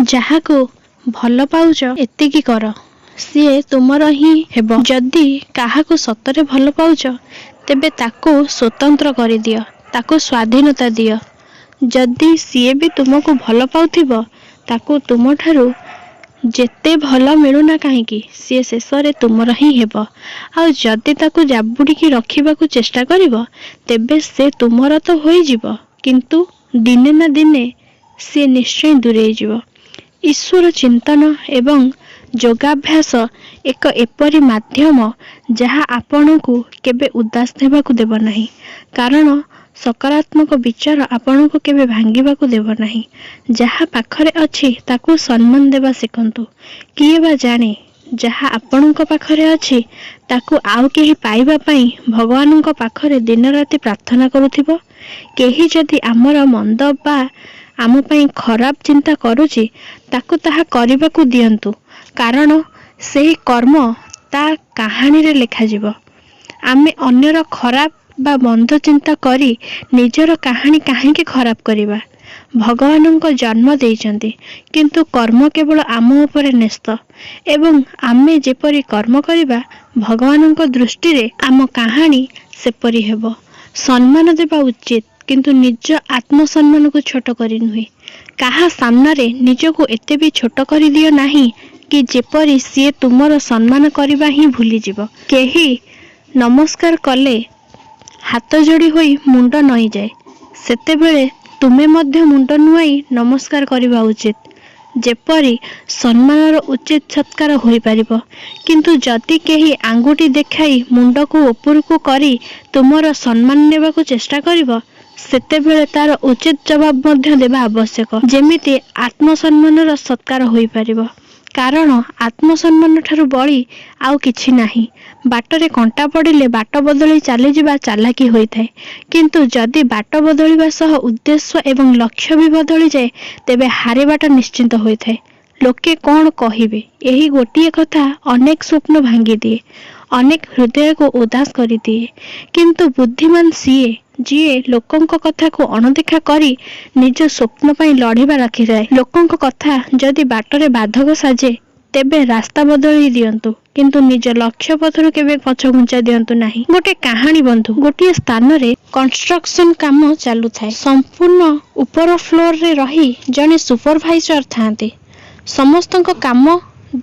ଯାହାକୁ ଭଲ ପାଉଛ, ଏତିକି କର, ସିଏ ତୁମର ହିଁ ହେବ। ଯଦି କାହାକୁ ସତରେ ଭଲ ପାଉଛ, ତେବେ ତାକୁ ସ୍ୱତନ୍ତ୍ର କରିଦିଅ, ତାକୁ ସ୍ୱାଧୀନତା ଦିଅ। ଯଦି ସିଏ ବି ତୁମକୁ ଭଲ ପାଉଥିବ, ତାକୁ ତୁମଠାରୁ ଯେତେ ଭଲ ମିଳୁନା କାହିଁକି, ସିଏ ଶେଷରେ ତୁମର ହିଁ ହେବ। ଆଉ ଯଦି ତାକୁ ଜାବୁଡ଼ିକି ରଖିବାକୁ ଚେଷ୍ଟା କରିବ, ତେବେ ସେ ତୁମର ତ ହୋଇଯିବ, କିନ୍ତୁ ଦିନେ ନା ଦିନେ ସିଏ ନିଶ୍ଚୟ ଦୂରେଇ ଯିବ। ଈଶ୍ୱର ଚିନ୍ତନ ଏବଂ ଯୋଗାଭ୍ୟାସ ଏକ ଏପରି ମାଧ୍ୟମ, ଯାହା ଆପଣଙ୍କୁ କେବେ ଉଦାସ ହେବାକୁ ଦେବ ନାହିଁ। କାରଣ ସକାରାତ୍ମକ ବିଚାର ଆପଣଙ୍କୁ କେବେ ଭାଙ୍ଗିବାକୁ ଦେବ ନାହିଁ। ଯାହା ପାଖରେ ଅଛି, ତାକୁ ସମ୍ମାନ ଦେବା ଶିଖନ୍ତୁ। କିଏ ବା ଜାଣେ, ଯାହା ଆପଣଙ୍କ ପାଖରେ ଅଛି, ତାକୁ ଆଉ କେହି ପାଇବା ପାଇଁ ଭଗବାନଙ୍କ ପାଖରେ ଦିନରାତି ପ୍ରାର୍ଥନା କରୁଥିବ। କେହି ଯଦି ଆମର ମନ୍ଦ ବା ଆମ ପାଇଁ ଖରାପ ଚିନ୍ତା କରୁଛି, ତାକୁ ତାହା କରିବାକୁ ଦିଅନ୍ତୁ, କାରଣ ସେହି କର୍ମ ତା କାହାଣୀରେ ଲେଖାଯିବ। ଆମେ ଅନ୍ୟର ଖରାପ ବା ମନ୍ଦ ଚିନ୍ତା କରି ନିଜର କାହାଣୀ କାହିଁକି ଖରାପ କରିବା? ଭଗବାନଙ୍କ ଜନ୍ମ ଦେଇଛନ୍ତି, କିନ୍ତୁ କର୍ମ କେବଳ ଆମ ଉପରେ ନ୍ୟସ୍ତ ଏବଂ ଆମେ ଯେପରି କର୍ମ କରିବା, ଭଗବାନଙ୍କ ଦୃଷ୍ଟିରେ ଆମ କାହାଣୀ ସେପରି ହେବ। ସମ୍ମାନ ଦେବା ଉଚିତ, କିନ୍ତୁ ନିଜ ଆତ୍ମସମ୍ମାନକୁ ଛୋଟ କରି ନୁହେଁ। କାହା ସାମ୍ନାରେ ନିଜକୁ ଏତେ ବି ଛୋଟ କରିଦିଅ ନାହିଁ କି ଯେପରି ସିଏ ତୁମର ସମ୍ମାନ କରିବା ହିଁ ଭୁଲିଯିବ। କେହି ନମସ୍କାର କଲେ ହାତ ଯୋଡ଼ି ହୋଇ ମୁଣ୍ଡ ନଇଁଯାଏ, ସେତେବେଳେ ତୁମେ ମଧ୍ୟ ମୁଣ୍ଡ ନୁଆଇଁ ନମସ୍କାର କରିବା ଉଚିତ, ଯେପରି ସମ୍ମାନର ଉଚିତ ସତ୍କାର ହୋଇପାରିବ। କିନ୍ତୁ ଯଦି କେହି ଆଙ୍ଗୁଠି ଦେଖାଇ ମୁଣ୍ଡକୁ ଉପରକୁ କରି ତୁମର ସମ୍ମାନ ନେବାକୁ ଚେଷ୍ଟା କରିବ, ସେତେବେଳେ ତାର ଉଚିତ ଜବାବ ମଧ୍ୟ ଦେବା ଆବଶ୍ୟକ, ଯେମିତି ଆତ୍ମସମ୍ମାନର ସତ୍କାର ହୋଇପାରିବ। କାରଣ ଆତ୍ମସମ୍ମାନଠାରୁ ବଳି ଆଉ କିଛି ନାହିଁ। ବାଟରେ କଣ୍ଟା ପଡ଼ିଲେ ବାଟ ବଦଳେଇ ଚାଲିଯିବା ଚାଲାକି ହୋଇଥାଏ, କିନ୍ତୁ ଯଦି ବାଟ ବଦଳିବା ସହ ଉଦ୍ଦେଶ୍ୟ ଏବଂ ଲକ୍ଷ୍ୟ ବି ବଦଳିଯାଏ, ତେବେ ହାରିବାଟା ନିଶ୍ଚିତ ହୋଇଥାଏ। ଲୋକେ କଣ କହିବେ, ଏହି ଗୋଟିଏ କଥା ଅନେକ ସ୍ୱପ୍ନ ଭାଙ୍ଗିଦିଏ, ଅନେକ ହୃଦୟକୁ ଉଦାସ କରିଦିଏ। କିନ୍ତୁ ବୁଦ୍ଧିମାନ ସିଏ, ଯିଏ ଲୋକଙ୍କ କଥାକୁ ଅଣଦେଖା କରି ନିଜ ସ୍ୱପ୍ନ ପାଇଁ ଲଢ଼ିବା ରଖିଥାଏ। ଲୋକଙ୍କ କଥା ଯଦି ବାଟରେ ବାଧକ ସାଜେ, ତେବେ ରାସ୍ତା ବଦଳେଇ ଦିଅନ୍ତୁ, କିନ୍ତୁ ନିଜ ଲକ୍ଷ୍ୟ ପଥରୁ କେବେ ପଛଘୁଞ୍ଚା ଦିଅନ୍ତୁ ନାହିଁ। ଗୋଟେ କାହାଣୀ ବନ୍ଧୁ। ଗୋଟିଏ ସ୍ଥାନରେ କନଷ୍ଟ୍ରକ୍ସନ କାମ ଚାଲୁଥାଏ। ସମ୍ପୂର୍ଣ୍ଣ ଉପର ଫ୍ଲୋରରେ ରହି ଜଣେ ସୁପରଭାଇଜର ଥାଆନ୍ତି। ସମସ୍ତଙ୍କ କାମ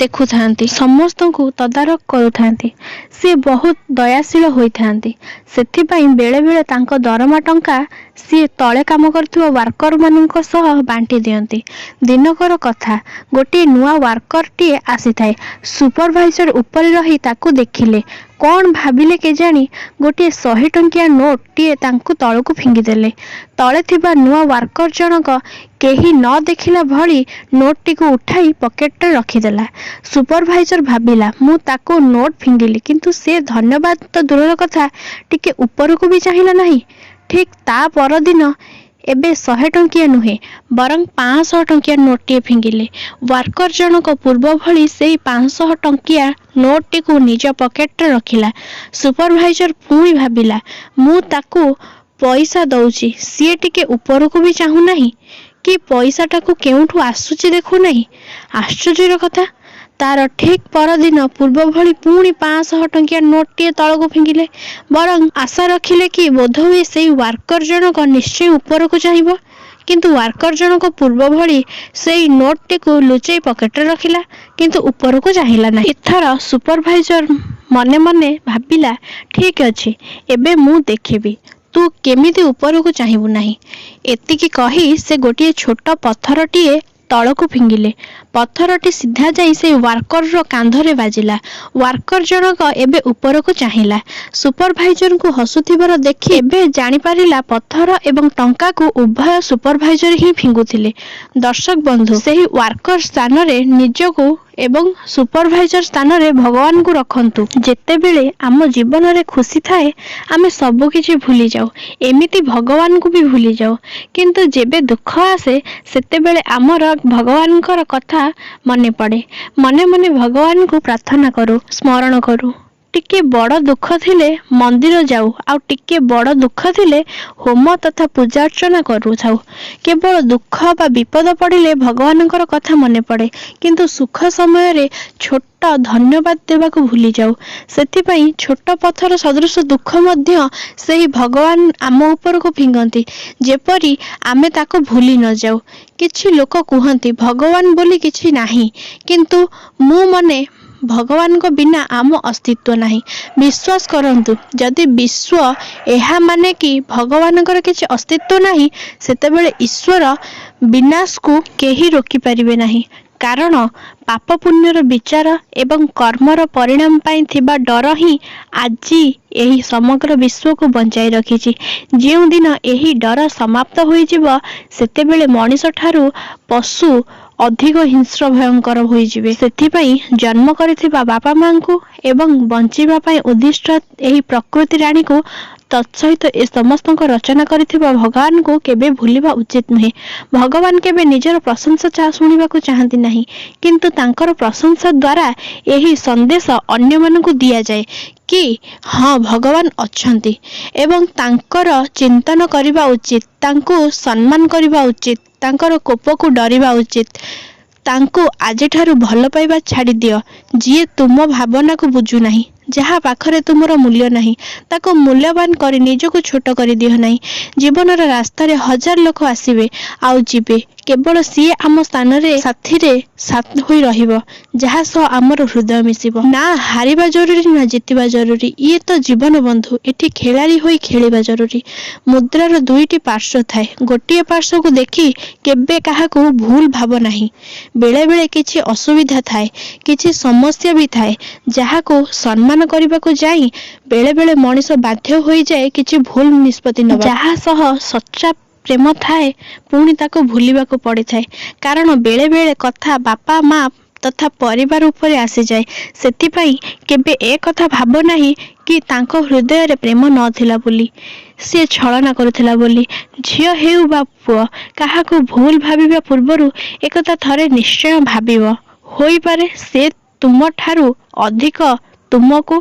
ଦେଖୁଥାନ୍ତି, ସମସ୍ତଙ୍କୁ ତଦାରଖ କରୁଥାନ୍ତି। ସିଏ ବହୁତ ଦୟାଶୀଳ ହୋଇଥାନ୍ତି। ସେଥିପାଇଁ ବେଳେବେଳେ ତାଙ୍କ ଦରମା ଟଙ୍କା ସିଏ ତଳେ କାମ କରୁଥିବା ୱାର୍କରମାନଙ୍କ ସହ ବାଣ୍ଟି ଦିଅନ୍ତି। ଦିନକର କଥା, ଗୋଟିଏ ନୂଆ ୱାର୍କରଟିଏ ଆସିଥାଏ। ସୁପରଭାଇଜର ଉପରେ ରହି ତାକୁ ଦେଖିଲେ। କଣ ଭାବିଲେ କେଜାଣି, ଗୋଟିଏ 100 ଟଙ୍କିଆ ନୋଟ ଟିଏ ତାଙ୍କୁ ତଳକୁ ଫିଙ୍ଗିଦେଲେ। ତଳେ ଥିବା ନୂଆ ୱାର୍କର ଜଣକ କେହି ନ ଦେଖିଲା ଭଳି ନୋଟଟିକୁ ଉଠାଇ ପକେଟରେ ରଖିଦେଲା। ସୁପରଭାଇଜର ଭାବିଲା, ମୁଁ ତାକୁ ନୋଟ ଫିଙ୍ଗିଲି, କିନ୍ତୁ ସେ ଧନ୍ୟବାଦ ତ ଦୂରର କଥା, ଟିକେ ଉପରକୁ ବି ଚାହିଁଲା ନାହିଁ। ଠିକ୍ ତା ପରଦିନ ଏବେ 100 ଟଙ୍କିଆ ନୁହେଁ, ବରଂ 500 ଟଙ୍କିଆ ନୋଟଟିଏ ଫିଙ୍ଗିଲେ। ୱାର୍କର ଜଣକ ପୂର୍ବ ଭଳି ସେଇ 500 ଟଙ୍କିଆ ନୋଟଟିକୁ ନିଜ ପକେଟରେ ରଖିଲା। ସୁପରଭାଇଜର ପୁଣି ଭାବିଲା, ମୁଁ ତାକୁ ପଇସା ଦଉଛି, ସିଏ ଟିକେ ଉପରକୁ ବି ଚାହୁଁନାହିଁ କି ପଇସାଟାକୁ କେଉଁଠୁ ଆସୁଛି ଦେଖୁନାହିଁ। ଆଶ୍ଚର୍ଯ୍ୟର କଥା, ତାର ଠିକ୍ ପରଦିନ ପୂର୍ବ ଭଳି ପୁଣି 500 ଟଙ୍କିଆ ନୋଟଟିଏ ତଳକୁ ଫିଙ୍ଗିଲେ। ବରଂ ଆଶା ରଖିଲେ କି ବୋଧହୁଏ ସେଇ ୱାର୍କର ଜଣକ ନିଶ୍ଚୟ ଉପରକୁ ଚାହିଁବ। କିନ୍ତୁ ୱାର୍କର ଜଣକ ପୂର୍ବ ଭଳି ସେଇ ନୋଟଟିକୁ ଲୁଚେଇ ପକେଟରେ ରଖିଲା, କିନ୍ତୁ ଉପରକୁ ଚାହିଁଲା ନାହିଁ। ଏଥର ସୁପରଭାଇଜର ମନେ ମନେ ଭାବିଲା, ଠିକ୍ ଅଛି, ଏବେ ମୁଁ ଦେଖିବି ତୁ କେମିତି ଉପରକୁ ଚାହିଁବୁ ନାହିଁ। ଏତିକି କହି ସେ ଗୋଟିଏ ଛୋଟ ପଥରଟିଏ ତଳକୁ ଫିଙ୍ଗିଲେ। ପଥରଟି ସିଧା ଯାଇ ସେଇ ୱାର୍କରର କାନ୍ଧରେ ବାଜିଲା। ୱାର୍କର ଜଣକ ଏବେ ଉପରକୁ ଚାହିଁଲା। ସୁପରଭାଇଜରଙ୍କୁ ହସୁଥିବାର ଦେଖି ଏବେ ଜାଣିପାରିଲା, ପଥର ଏବଂ ଟଙ୍କାକୁ ଉଭୟ ସୁପରଭାଇଜର ହିଁ ଫିଙ୍ଗୁଥିଲେ। ଦର୍ଶକ ବନ୍ଧୁ, ସେହି ୱାର୍କର ସ୍ଥାନରେ ନିଜକୁ ଏବଂ ସୁପରଭାଇଜର ସ୍ଥାନରେ ଭଗବାନଙ୍କୁ ରଖନ୍ତୁ। ଯେତେବେଳେ ଆମ ଜୀବନରେ ଖୁସି ଥାଏ, ଆମେ ସବୁକିଛି ଭୁଲିଯାଉ, ଏମିତି ଭଗବାନଙ୍କୁ ବି ଭୁଲିଯାଉ। କିନ୍ତୁ ଯେବେ ଦୁଃଖ ଆସେ, ସେତେବେଳେ ଆମର ଭଗବାନଙ୍କର କଥା ମନେ ପଡ଼େ। ମନେ ମନେ ଭଗବାନଙ୍କୁ ପ୍ରାର୍ଥନା କରୁ, ସ୍ମରଣ କରୁ। ଟିକେ ବଡ଼ ଦୁଃଖ ଥିଲେ ମନ୍ଦିର ଯାଉ, ଆଉ ଟିକେ ବଡ଼ ଦୁଃଖ ଥିଲେ ହୋମ ତଥା ପୂଜାର୍ଚ୍ଚନା କରୁଥାଉ। କେବଳ ଦୁଃଖ ବା ବିପଦ ପଡ଼ିଲେ ଭଗବାନଙ୍କର କଥା ମନେ ପଡ଼େ, କିନ୍ତୁ ସୁଖ ସମୟରେ ଛୋଟ ଧନ୍ୟବାଦ ଦେବାକୁ ଭୁଲିଯାଉ। ସେଥିପାଇଁ ଛୋଟ ପଥର ସଦୃଶ ଦୁଃଖ ମଧ୍ୟ ସେହି ଭଗବାନ ଆମ ଉପରକୁ ଫିଙ୍ଗନ୍ତି, ଯେପରି ଆମେ ତାକୁ ଭୁଲି ନ ଯାଉ। କିଛି ଲୋକ କୁହନ୍ତି ଭଗବାନ ବୋଲି କିଛି ନାହିଁ, କିନ୍ତୁ ମୁଁ ମନେ ଭଗବାନଙ୍କ ବିନା ଆମ ଅସ୍ତିତ୍ୱ ନାହିଁ। ବିଶ୍ୱାସ କରନ୍ତୁ, ଯଦି ବିଶ୍ୱ ଏହା ମାନେ କି ଭଗବାନଙ୍କର କିଛି ଅସ୍ତିତ୍ୱ ନାହିଁ, ସେତେବେଳେ ଈଶ୍ୱର ବିନାଶକୁ କେହି ରୋକିପାରିବେ ନାହିଁ। କାରଣ ପାପ ପୁଣ୍ୟର ବିଚାର ଏବଂ କର୍ମର ପରିଣାମ ପାଇଁ ଥିବା ଡର ହିଁ ଆଜି ଏହି ସମଗ୍ର ବିଶ୍ୱକୁ ବଞ୍ଚାଇ ରଖିଛି। ଯେଉଁଦିନ ଏହି ଡର ସମାପ୍ତ ହୋଇଯିବ, ସେତେବେଳେ ମଣିଷଠାରୁ ପଶୁ ଅଧିକ ହିଂସ୍ର ଭୟଙ୍କର ହୋଇଯିବେ। ସେଥିପାଇଁ ଜନ୍ମ କରିଥିବା ବାପା ମାଙ୍କୁ ଏବଂ ବଞ୍ଚିବା ପାଇଁ ଉଦ୍ଦିଷ୍ଟ ଏହି ପ୍ରକୃତି ରାଣୀକୁ, ତତ୍ସହିତ ଏ ସମସ୍ତଙ୍କ ରଚନା କରିଥିବା ଭଗବାନଙ୍କୁ କେବେ ଭୁଲିବା ଉଚିତ ନୁହେଁ। ଭଗବାନ କେବେ ନିଜର ପ୍ରଶଂସା ଶୁଣିବାକୁ ଚାହାନ୍ତି ନାହିଁ, କିନ୍ତୁ ତାଙ୍କର ପ୍ରଶଂସା ଦ୍ୱାରା ଏହି ସନ୍ଦେଶ ଅନ୍ୟମାନଙ୍କୁ ଦିଆଯାଏ କି ହଁ, ଭଗବାନ ଅଛନ୍ତି ଏବଂ ତାଙ୍କର ଚିନ୍ତନ କରିବା ଉଚିତ, ତାଙ୍କୁ ସମ୍ମାନ କରିବା ଉଚିତ, ତାଙ୍କର କୋପକୁ ଡରିବା ଉଚିତ। ତାଙ୍କୁ ଆଜିଠାରୁ ଭଲ ପାଇବା ଛାଡ଼ିଦିଅ ଯିଏ ତୁମ ଭାବନାକୁ ବୁଝୁନାହିଁ, ଯାହା ପାଖରେ ତୁମର ମୂଲ୍ୟ ନାହିଁ, ତାକୁ ମୂଲ୍ୟବାନ କରି ନିଜକୁ ଛୋଟ କରିଦିଅ ନାହିଁ। ଜୀବନର ରାସ୍ତାରେ ହଜାର ଲୋକ ଆସିବେ ଆଉ ଯିବେ, କେବଳ ସିଏ ଆମ ସ୍ଥାନରେ ସାଥିରେ ସାଥ ହୋଇ ରହିବ, ଯାହା ସହ ଆମର ହୃଦୟ ମିଶିବ। ନା ହାରିବା ଜରୁରୀ, ନା ଜିତିବା ଜରୁରୀ। ଇଏ ତ ଜୀବନ ବନ୍ଧୁ, ଏଠି ଖେଳାଳି ହୋଇ ଖେଳିବା ଜରୁରୀ। ମୁଦ୍ରାର ଦୁଇଟି ପାର୍ଶ୍ୱ ଥାଏ। ଗୋଟିଏ ପାର୍ଶ୍ୱକୁ ଦେଖି କେବେ କାହାକୁ ଭୁଲ ଭାବ ନାହିଁ। ବେଳେବେଳେ କିଛି ଅସୁବିଧା ଥାଏ, କିଛି ସମସ୍ୟା ବି ଥାଏ, ଯାହାକୁ ସମ୍ମାନ କରିବାକୁ ଯାଇ ବେଳେବେଳେ ମଣିଷ ବାଧ୍ୟ ହୋଇଯାଏ କିଛି ଭୁଲ ନିଷ୍ପତ୍ତି ନେବା। ଯାହା ସହ ସଚ୍ଚା ପ୍ରେମ ଥାଏ, ପୁଣି ତାକୁ ଭୁଲିବାକୁ ପଡ଼ିଥାଏ। କାରଣ ବେଳେବେଳେ କଥା ବାପା ମା ତଥା ପରିବାର ଉପରେ ଆସିଯାଏ। ସେଥିପାଇଁ କେବେ ଏ କଥା ଭାବ ନାହିଁ କି ତାଙ୍କ ହୃଦୟରେ ପ୍ରେମ ନ ଥିଲା ବୋଲି, ସିଏ ଛଳନା କରୁଥିଲା ବୋଲି। ଝିଅ ହେଉ ବା ପୁଅ, କାହାକୁ ଭୁଲ ଭାବିବା ପୂର୍ବରୁ ଏକଥା ଥରେ ନିଶ୍ଚୟ ଭାବିବ, ହୋଇପାରେ ସେ ତୁମଠାରୁ ଅଧିକ ତୁମକୁ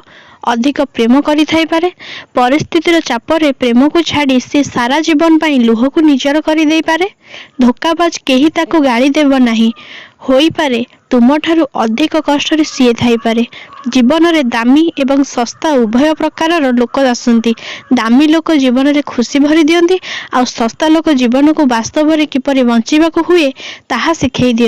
ଅଧିକ ପ୍ରେମ କରିଥାଇପାରେ। ପରିସ୍ଥିତିର ଚାପରେ ପ୍ରେମକୁ ଛାଡ଼ି ସେ ସାରା ଜୀବନ ପାଇଁ ଲୁହକୁ ନିଜର କରିଦେଇପାରେ। ଧୋକାବାଜ କେହି ତାକୁ ଗାଳି ଦେବ ନାହିଁ। ହୋଇପାରେ ତୁମଠାରୁ ଅଧିକ କଷ୍ଟରେ ସିଏ ଥାଇପାରେ। ଜୀବନରେ ଦାମୀ ଏବଂ ଶସ୍ତା ଉଭୟ ପ୍ରକାରର ଲୋକ ଆସନ୍ତି। ଦାମୀ ଲୋକ ଜୀବନରେ ଖୁସି ଭରି ଦିଅନ୍ତି, ଆଉ ଶସ୍ତା ଲୋକ ଜୀବନକୁ ବାସ୍ତବରେ କିପରି ବଞ୍ଚିବାକୁ ହୁଏ ତାହା ଶିଖେଇ ଦିଅନ୍ତି।